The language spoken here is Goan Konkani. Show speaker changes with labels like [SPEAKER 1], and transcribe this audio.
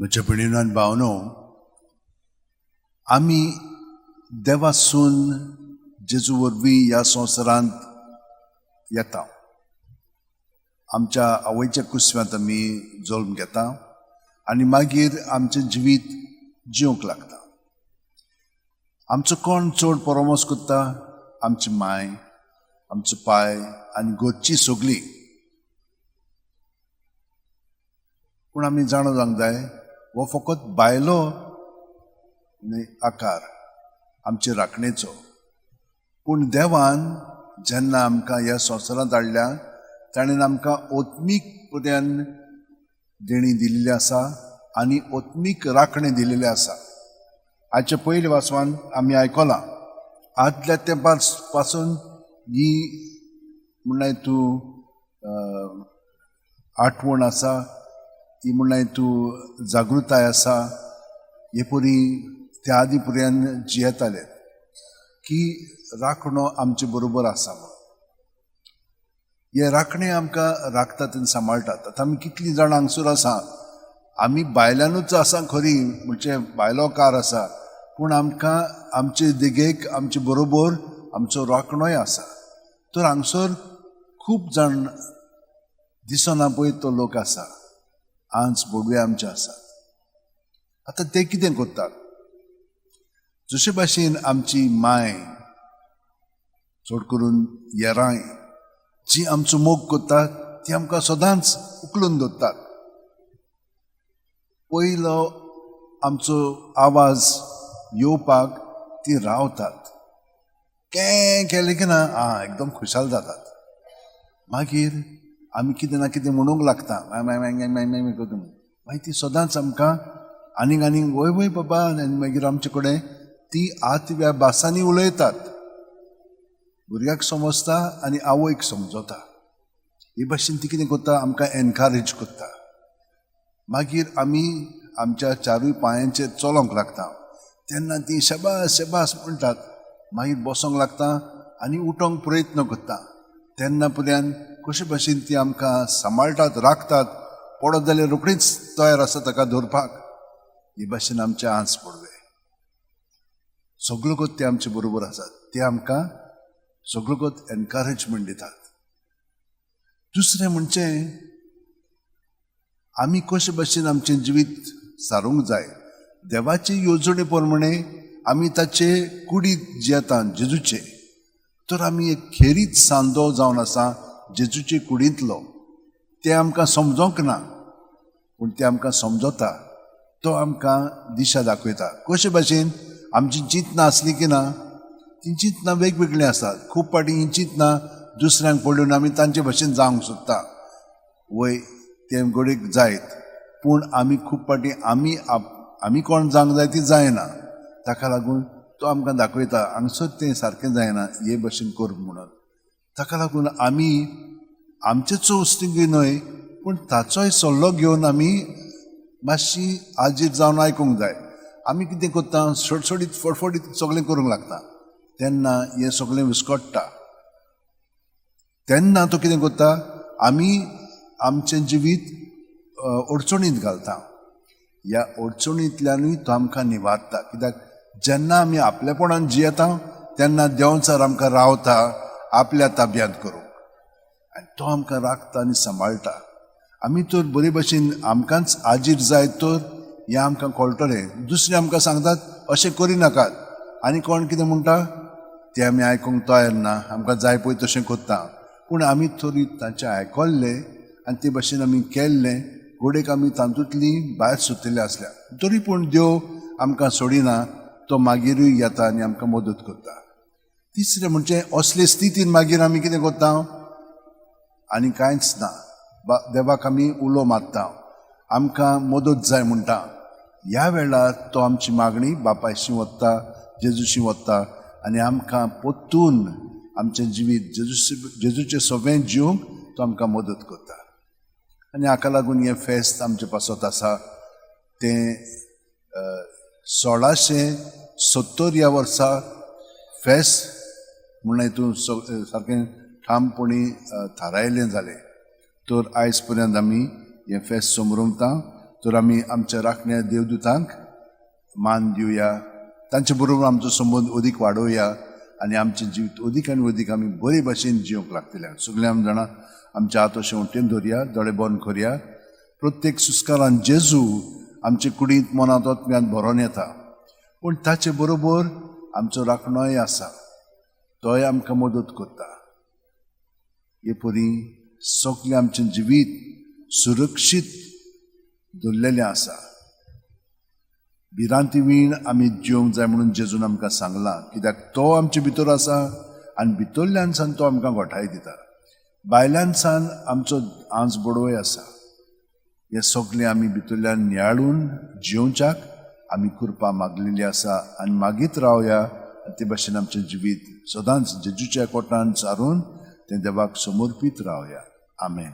[SPEAKER 1] म्हज्या भयणीनो आनी भावनो, आमी देवासून जेजू वरवीं ह्या संवसारांत येता. आमच्या आवयच्या कुसव्यांत आमी जल्म घेता आनी मागीर आमचें जिवीत जिवंक लागता. आमचो कोण चड परामर्स करता? आमची माय, आमचो पाय आनी घरची सगळीं. पूण आमी जाणा जावंक जाय, हो फकत बायलो न्हय आकार आमचे राखणेचो, पूण देवान जेन्ना आमकां ह्या संवसारांत हाडल्या, ताणें आमकां ओत्मीक पर्यान देणी दिल्ली आसा आनी ओत्मीक राखणे दिलेली आसा. आयच्या पयल्या वाचवान आमी आयकलां, आदल्या तेंपार पासून ही म्हणल्यार तूं आठवण आसा, ती म्हणल्यार तूं जागृताय आसा. हे परी त्या आदी पर्यंत जियेताले की राखणो आमचे बरोबर आसा म्हणून. हे राखणे आमकां राखतात आनी सांबाळटात. आतां आमी कितलीं जाणां हांगसर आसा, आमी बायलांनूच आसा खरी, म्हणजे बायलो कार आसा, पूण आमकां आमचे देगेक आमचे बरोबर आमचो राखणोय आसा. तर हांगसर खूब जाण दिसना पळय तो लोक आसा, आंच बोडवे आमचे आसात. आतां ते कितें करतात, जशे भाशेन आमची माय, चड करून येराय जी आमचो मोग करतात, ती आमकां सदांच उखलून दवरतात. पयलो आमचो आवाज येवपाक ती रावतात. कें केलें की ना, आं, एकदम खुशाल जातात. मागीर आमी कितें ना कितें म्हणूंक लागता, माय माय माय माय माय करता. मागीर ती सदांच आमकां आनीक आनीक वय वय बाबा, आनी मागीर आमचे कडेन ती आतव्या भासांनी उलयतात. भुरग्याक समजता आनी आवयक समजता. हे भाशेन ती कितें करता, आमकां एनकरेज करता. मागीर आमी आमच्या चारूय पांयांचेर चलोंक लागता, तेन्ना ती शबास शबास म्हणटात. मागीर बसोंक लागता आनी उठोंक प्रयत्न करता, तेन्ना पर्यंत कशे भाशेन ती आमकां सांबाळटात, राखतात. पडत जाल्यार रोखडीच तयार आसा ताका धरपाक. हे भाशेन आमचे आंस पडवे सगळो कोत ते आमचे बरोबर आसात, ते आमकां सगळो कोत एनकरेजमेंट दितात. दुसरें म्हणजे आमी कशे भाशेन आमचें जिवीत सारूंक जाय, देवाचे येवजणे प्रमाणे आमी ताचे कुडीत जियेता जेजूचे. तर आमी एक खेरीत सांदो जावन आसा जेजूचे कुडींतलो. तें आमकां समजोंक ना, पूण तें आमकां समजता. तो आमकां दिशा दाखयता. कशे भाशेन आमची चिंतनां आसली की ना, तीं चिंतनां वेगवेगळीं आसात. खूब फावटी हीं चिंतनां दुसऱ्यांक पळोवन आमी तांचे भाशेन जावंक सोदता. वय तें घडयेक जायत, पूण आमी खूब फावटी आमी आमी कोण जावंक जाय ती जायना. ताका लागून तो आमकां दाखयता, हांगसर तें सारकें जायना, हे भशेन कर म्हणून. ताका लागून आमी आमचेच वस्तींकूय न्हय, पूण ताचोय सल्लो घेवन आमी मातशी आजीर जावन आयकूंक जाय. आमी कितें करता, सडसडीत फडफडीत सगळें करूंक लागता, तेन्ना हें सगळें विस्कट्टा. तेन्ना तो कितें करता, आमी आमचें जिवीत अडचणींत घालता. ह्या अडचणींतल्यानूय तो आमकां निवारता. कित्याक जेन्ना आमी आपलेपणान जियेता, तेन्ना देंवचार आमकां रावता आपल्या ताब्यांत करूंक, आनी तो आमकां राखता आनी सांबाळटा. आमी तर बरे भशेन आमकांच आजीर जाय तर हें आमकां कळटलें. दुसरें आमकां सांगतात अशें करिनाकात, आनी कोण कितें म्हणटा तें आमी आयकूंक तयार ना, आमकां जाय पळय तशें करता. पूण आमी तरी तांचें आयकल्लें आनी ते भशेन आमी केल्लें, घडयेक आमी तातूंतलीं भायर सरतलीं आसल्या. तरी पूण देव आमकां सोडिना, तो मागीरूय येता आनी आमकां मदत करता. तिसरें म्हणजे असले स्थितीन मागीर आमी कितें करता, आनी कांयच ना, देवाक आमी उलो मारता, आमकां मदत जाय म्हणटा. ह्या वेळार तो आमची मागणी बापायशी वता, जेजूशी वता आनी आमकां परतून आमचें जिवीत जेजूचें सगळें जिवंक तो आमकां मदत करता. आनी हाका लागून हें फेस्त आमचें पासत आसा. तें 1670 ह्या वर्सा फेस्त म्हणल्यार हितून सारकें ठामपणी थारायलें जालें. तर आयज पर्यंत आमी हें फेस्त समरमता. तर आमी आमच्या राखण्या देवदूतांक मान दिवया, तांचे बरोबर आमचो संबंद अदीक वाडोवया आनी आमचें जिवीत अदीक आनी अदीक आमी बरे भाशेन जिवंक लागतले. सगळे आमी जाणां, आमच्या हात अशें वटेन धरया, दोळे बंद करया. प्रत्येक सुस्कारान जेजू आमचे कुडींत, मनांत, आत्म्यांत भरोन येता, पूण ताचे बरोबर आमचो राखणोय आसा, तोय आमकां मदत करता. हे परी सगळें आमचें जिवीत सुरक्षीत दवरलेलें आसा. भिरांती वीण आमी जिवंक जाय म्हणून जेजून आमकां सांगलां, कित्याक तो आमचे भितर आसा आनी भितरल्यान सान तो आमकां गोठाय दिता. भायल्यान सान आमचो आंज बडोवय आसा. हे सगळें आमी भितरल्यान नियाळून जिवच्याक आमी कृपा मागलेली आसा आनी मागीत रावया. आनी ते भाशेन आमचें जिवीत सदांच जेजूच्या कोटान सारून तें देवाक समर्पीत रावया. आमेन.